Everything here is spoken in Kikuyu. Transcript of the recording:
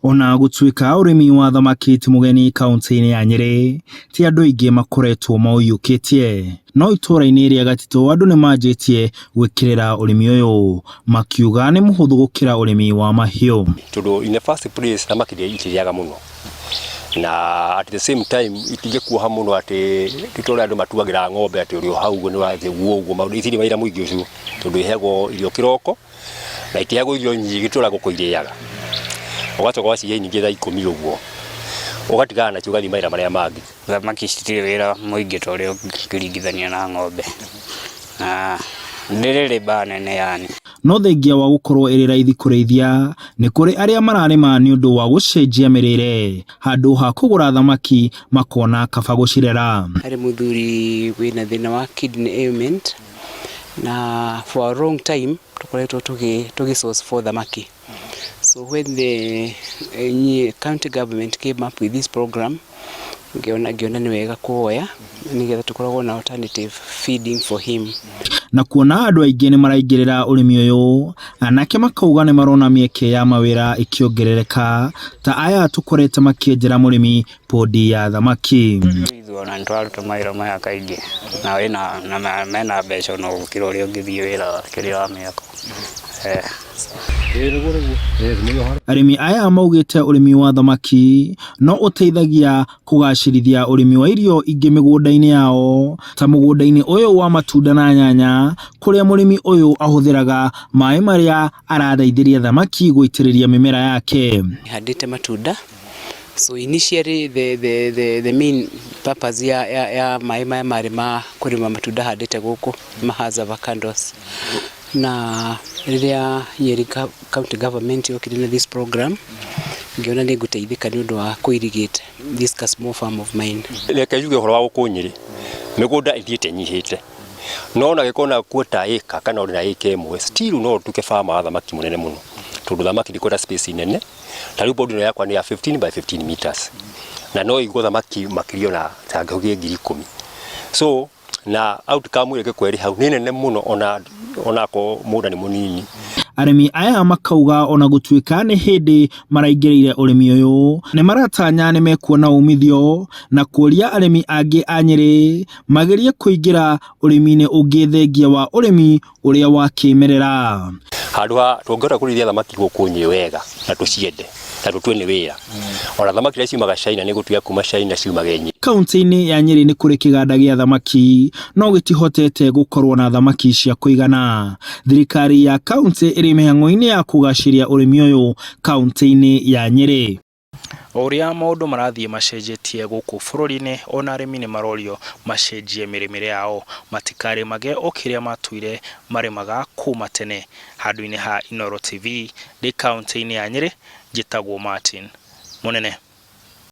Ona gũtuĩka ũrĩmi wa thamaki ti mũgeni kaũntĩ-inĩ ya Nyĩrĩ, ti andũ aingĩ makoretwo maũiyũkĩtie. No itũũra-inĩ rĩa Gatitũ andũ nĩ manjĩtie gwĩkĩrĩra ũrĩmi ũyũ, makiuga nĩ mũhũthũ gũkĩra ũrĩmi wa mahiũ. Tondũ in the first place thamaki itirĩaga mũno na at the same time itingĩkuoha mũno atĩ ti ta ũrĩa andũ matuagĩra ng'ombe atĩ ũrĩ o hau ũguo nĩ ũrathiĩ ũguo ũguo maũndũ itirĩ wĩra mũingĩ ũcio tondũ iheagwo irio kĩroko na itiheagwo irio nyingĩ ta ũrĩa ngũkũ irĩaga. Ũgacoka ũgacihe nyingĩ thaa ikũmi ũguo ũgatigana nacio ũgathiĩ mawĩra marĩa mangĩ. Thamaki citirĩ wĩra mũingĩ ta ũrĩa ũngĩringithania na ng'ombe na ndĩrĩ labour nene yani. No thengia wa gũkorwo ĩrĩ raithi kũrĩithia, nĩ kũrĩ arĩa mararĩma nĩ ũndũ wa gũcenjia mĩrĩre, handũ ha kũgũra thamaki makona kaba gũcirera. Harĩ mũthuri wĩna thĩna wa kidney ailment na for a long time tũkoretwo tũgĩ source for thamaki. So when the county government came up with this program ngĩona ngĩona nĩ wega kuoya nĩgetha tũkoragwo na alternative feeding for him. Na kuona andũ aingĩ nĩ maraingĩrĩra ũrĩmi ũyũ, anake makauga nĩ marona mĩeke ya mawĩra ĩkĩongerereka ta aya tũkorete makĩenjera mũrĩmi podi ya thamaki. Ithuĩ ona nĩ tũraruta mawĩra maya kaingĩ na wĩna na mena mbeca ona gũkĩra ũrĩa ũngĩthiĩ wĩra kĩrĩa wa mĩako. Arĩmi aya maugĩte ũrĩmi wa thamaki no ũteithagia kũgacĩrithia ũrĩmi wa irio ingĩ mĩgũnda-inĩ yao ta mũgũnda-inĩ ũyũ wa matunda na nyanya kũrĩa mũrĩmi ũyũ ahũthĩraga maĩ marĩa arathaithĩria thamaki gũitĩrĩria mĩmera yake. Handĩte matunda so initially the main purpose ya maĩ maya marĩ ma kũrĩma matunda handĩte gũkũ ma avocados na rĩrĩa Nyeri county government yokire na this program ngĩona nĩ ngũteithĩka nĩ ũndũ wa kũ irrigate this small farm of mine. Reke njuge ũhoro wa gũkũ Nyĩrĩ, mĩgũnda ĩthiĩte ĩnyihĩte no ona gĩkorwo na quarter acre kana ũrĩ na ĩka ĩmwe still no ũtuĩke farmer wa thamaki mũnene mũno tondũ thamaki ndĩkwenda space nene. Ta rĩu pond ĩno yakwa nĩ ya 15 by 15 meters na no ĩigwo thamaki makĩria ona ta ngũgĩ 10,000. So na outcome ĩrĩa ĩngĩkorwo ĩrĩ hau nĩ nene mũno ona onakorwo mũgũnda nĩ mũnini. Arĩmi aya makauga ona gũtuĩka nĩ hĩndĩ maraingĩrĩire ũrĩmi ũyũ, nĩ maratanya nĩ mekuona umithio na kũria arĩmi angĩ a Nyĩrĩ magerie kũingĩra ũrĩmi-inĩ ũngĩ thengia wa ũrĩmi ũrĩa wa kĩmerera. Handũ ha tũngĩhota kũrĩithia thamaki gũkũ Nyĩrĩ wega na tũciende na tũtue nĩ wĩra, ona thamaki iria ciumaga China nĩ gũtuĩka kuma China ciumaga Nyĩrĩ. Kauntĩ-inĩ ya Nyĩrĩ nĩ kũrĩ kĩganda gĩa thamaki no gĩtihotete gũkorwo na thamaki cia kũigana. Thirikari ya kauntĩ ĩrĩ mĩhang'o-inĩ ya kũgacĩria ũrĩmi ũyũ kauntĩ-inĩ ya Nyĩrĩ. O ũrĩa maũndũ marathiĩ macenjetie gũkũ bũrũri-inĩ ona arĩmi nĩ marorio macenjie mĩrĩmĩre yao matikarĩmage o kĩrĩa matũire marĩmaga kuma tene. Handũ-inĩ ha Inooro TV ndĩ kauntĩ-inĩ ya Nyĩrĩ, njĩtagwo Martin Mũnene.